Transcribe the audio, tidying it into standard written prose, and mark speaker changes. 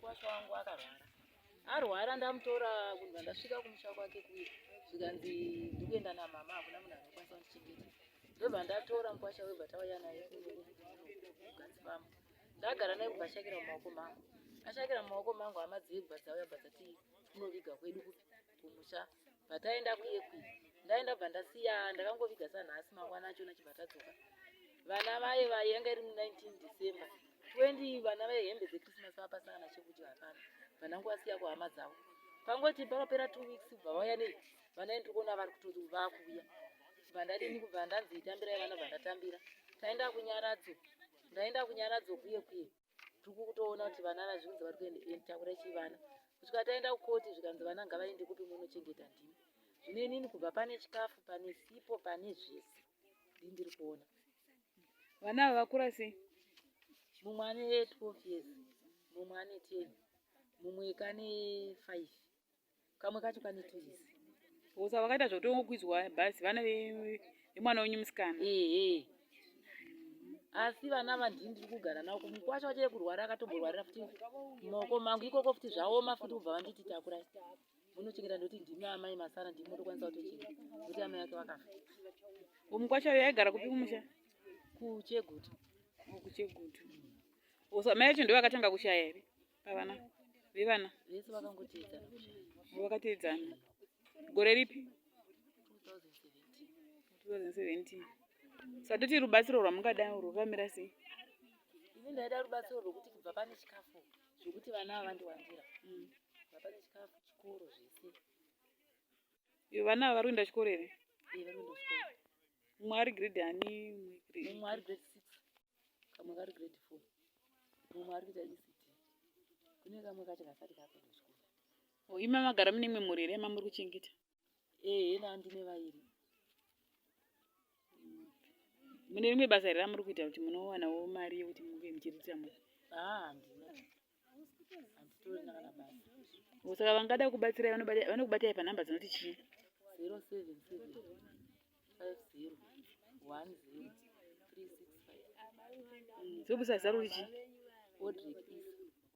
Speaker 1: Mukwasha wangu akarwara. Arwara ndamutora kunzi ndasvika kumusha kwake kuye zvikanzi ndikuenda namama hakuna munhu anokwanisa kundichengeta. Ndobva ndatora mukwasha webva tauya naye kuno kuGatsi Farm. Ndagara naye kubva ashakira mumaoko mangu. Ashakira mumaoko mangu hama dzebva dzauya bva dzati kunoviga kwedu kupi kumusha. Bva taenda kuye kuye. Ndaenda bva ndasiya ndakangoviga sanhasi mangwana achona chibva tadzoka. Vana vaye vaye yanga iri 19 December 20 vana vaye hembe dzechristmas vapasana nachekuti hapana. Vananguvasiya kuhama dzavo. Pangoti pakapera 2 weeks bva vauya nei vana ndiri kuona vari kutoti vakuuya. Bva ndadini kubva ndanzi tambirai vana bva ndatambira. Taenda kunyaradzo. Ndaenda kunyaradzo kuye kuye. Tiri kutoona kuti vana vazvinzi vari kuenda takurai chii vana. Kusvika taenda kukoti zvikanzi vana ngavaende kupi munochengeta ndimi. Zvino inini kubva pane chikafu pane sipo pane zvese ndini ndiri kuona.
Speaker 2: Vana ava vakura sei?
Speaker 1: Mumwe ane 12 years, mumwe ane 10, mumwe kane 5. Kamwe kacho kane 2 years.
Speaker 2: Saka vakaita zvekutongokwidzwa bhazi vana vemwana wenyu musikana.
Speaker 1: Ehe. Asi vana ava ndini ndiri kugara navo. Mukwasha wacho yekurwara akatomborwarira futi mumaoko mangu ikoko futi zvaoma futi kubva vanditi takurai. Munochengeta ndoti ndimi amai masara ndimi motokwanisa kutochengeta. Nokuti amai vake vakafa.
Speaker 2: Mukwasha uyu aigara kupi kumusha?
Speaker 1: Kuchegutu.
Speaker 2: Kuchegutu. Saka mai vacho ndivo vakatanga kushaya here pavana vevana?
Speaker 1: Vese vakangoteedzana kushaya.
Speaker 2: Vakateedzana. Gore ripi?
Speaker 1: 2017.
Speaker 2: 2017. Saka toti rubatsiro rwamungada rwakamira sei?
Speaker 1: Ini ndaida rubatsiro rwekuti kubva pane chikafu zvekuti vana ava vandiwandira. Kubva pane chikafu, chikoro zvese.
Speaker 2: Ivo vana ava vari kuenda chikoro here?
Speaker 1: Eh, vari kuenda chikoro.
Speaker 2: Mumwe ari grade ani?
Speaker 1: Mumwe ari grade 6, kamwe kari grade 4. Mumwe ari kuita ECD. Kune kamwe kacho kasati kakuenda chikoro.
Speaker 2: Oh, imi magara mune imwe mhuri here yamamuri kuchengeta?
Speaker 1: Ehe, ndine vairi.
Speaker 2: Mune rimwe basa here ramuri kuita kuti munowanawo mari yekuti munge muchiriritira mhuri?
Speaker 1: Ah, handina. Handitorina kana basa.
Speaker 2: Oh, saka vangada kubatsirai vanokubatai panhamba dzinoti chii?
Speaker 1: 077 50 10 365.
Speaker 2: Dzobusa zita roti chii?
Speaker 1: Audrey Isa.